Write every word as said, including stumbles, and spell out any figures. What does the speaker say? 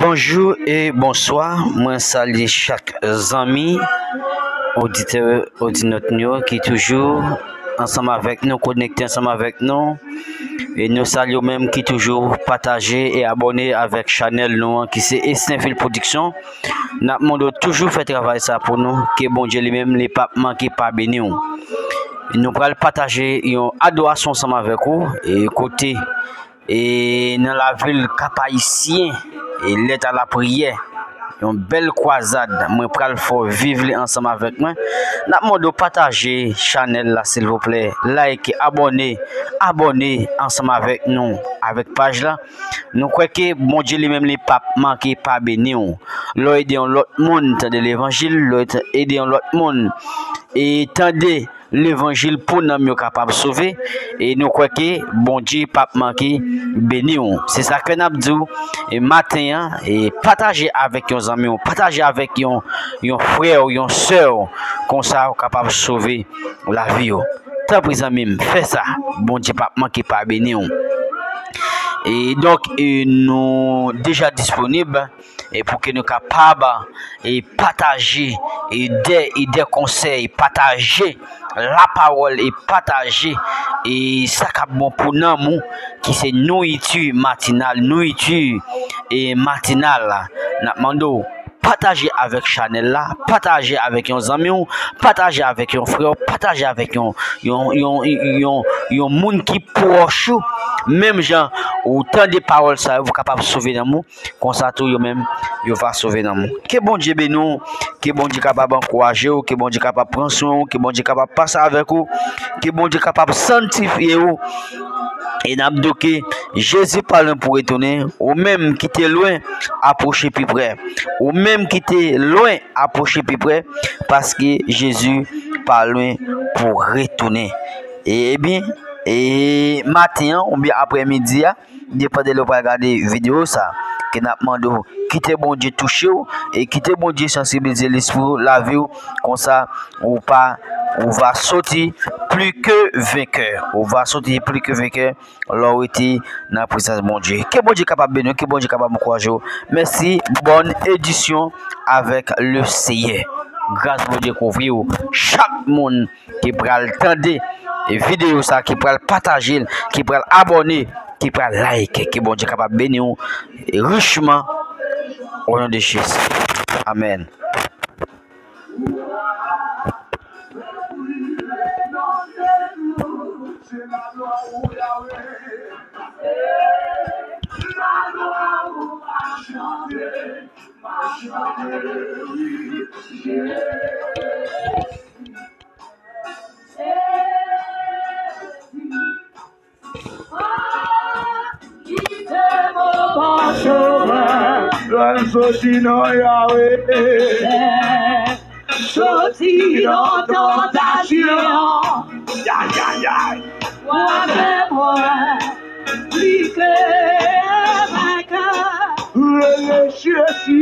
Bonjou e bonswa, mwen salye chak zanmi, oditè, odinòt nou yo ki toujou ansanm avèk nou, konekte ansanm avèk nou. E nou salye w menm ki toujou pataje e abòne avèk chanèl nou an ki se Estenvil Production. N ap mande w toujou fè travay sa pou nou, ke Bondye li menm li p ap manke pa beni w. Nou pral pataje yon adorasyon ansanm avèk ou, e kote e nan lavil Kap Ayisyen, e lèt a lapriyè. Yon bèl kwazad, mwen pral fè w viv li ansanm avèk mwen. N ap mande w pataje chanèl la, silvouplè. Like, abòne, abòne ansanm avèk nou, avèk paj la. Nou kwè ke Bondye li menm li p ap manke pa beni w. Lè w ede yon lòt moun tande levanjil, lè w ede yon lòt moun e tande levanjil pou nanm yo kapab sove, e nou kwè ke Bondye p ap manke beni w. Se sa ke n ap di w, e maten an, e pataje avèk yon zanmi w, pataje avèk yon, yon frè w, yon sè w, konsa w kapab sove lavi w. Tanpri zanmi m, fè sa, Bondye p ap manke pa beni w. E donk, e nou deja disponib, e pou ke nou kapab, e pataje, e de, e de konsèy, pataje lapawòl, e pataje, e sa k ap bon pou nanm ou, ki se nouriti matinal, nouriti, e matinal la. N ap mande w, pataje avèk chanèl la, pataje avèk yon zanmi w, pataje avèk yon frè w, pataje avèk yon, yon, yon, yon, yon moun ki pwòch ou, menm jan ou tande pawòl sa yo, pou kapab sove nanm ou, konsa tou yo menm, yo va sove nanm ou. Ke Bondye beni w, ke Bondye kapab ankouraje w, ke Bondye kapab pran swen w, ke Bondye kapab pase avèk ou, ke Bondye kapab sanntifye w. E n ap di w ke Jezi pa lwen pou retounen, ou menm ki te lwen, apwoche pi prè. Ou menm ki te lwen, apwoche pi prè, paske Jezi pa lwen pou retounen. E, ebyen, e maten an oubyen aprèmidi a, depann de lè w pral gade videyo sa, ke n ap mande w kite Bondye touche w e kite Bondye sansibilize lespri w, lavi w, konsa ou pa, ou va soti pli ke venkè. Ou va soti pli ke venkè lè w rete nan prezans Bondye. Ke Bondye kapab beni w, ke Bondye kapab ankouraje w. Mèsi, bòn edisyon avèk le Seyè. Gras Bondye kouvri w. Chak moun ki pral tande videyo sa, ki pral pataje l, ki pral abòne, ki pral like, ke Bondye kapab beni w richman, o non de Jezi. Amèn. Lè n soti nan Yawe. Soti nan tantasyon. Yay, yay, yay. Wè mwen pli ke vankè. Rele Jezi.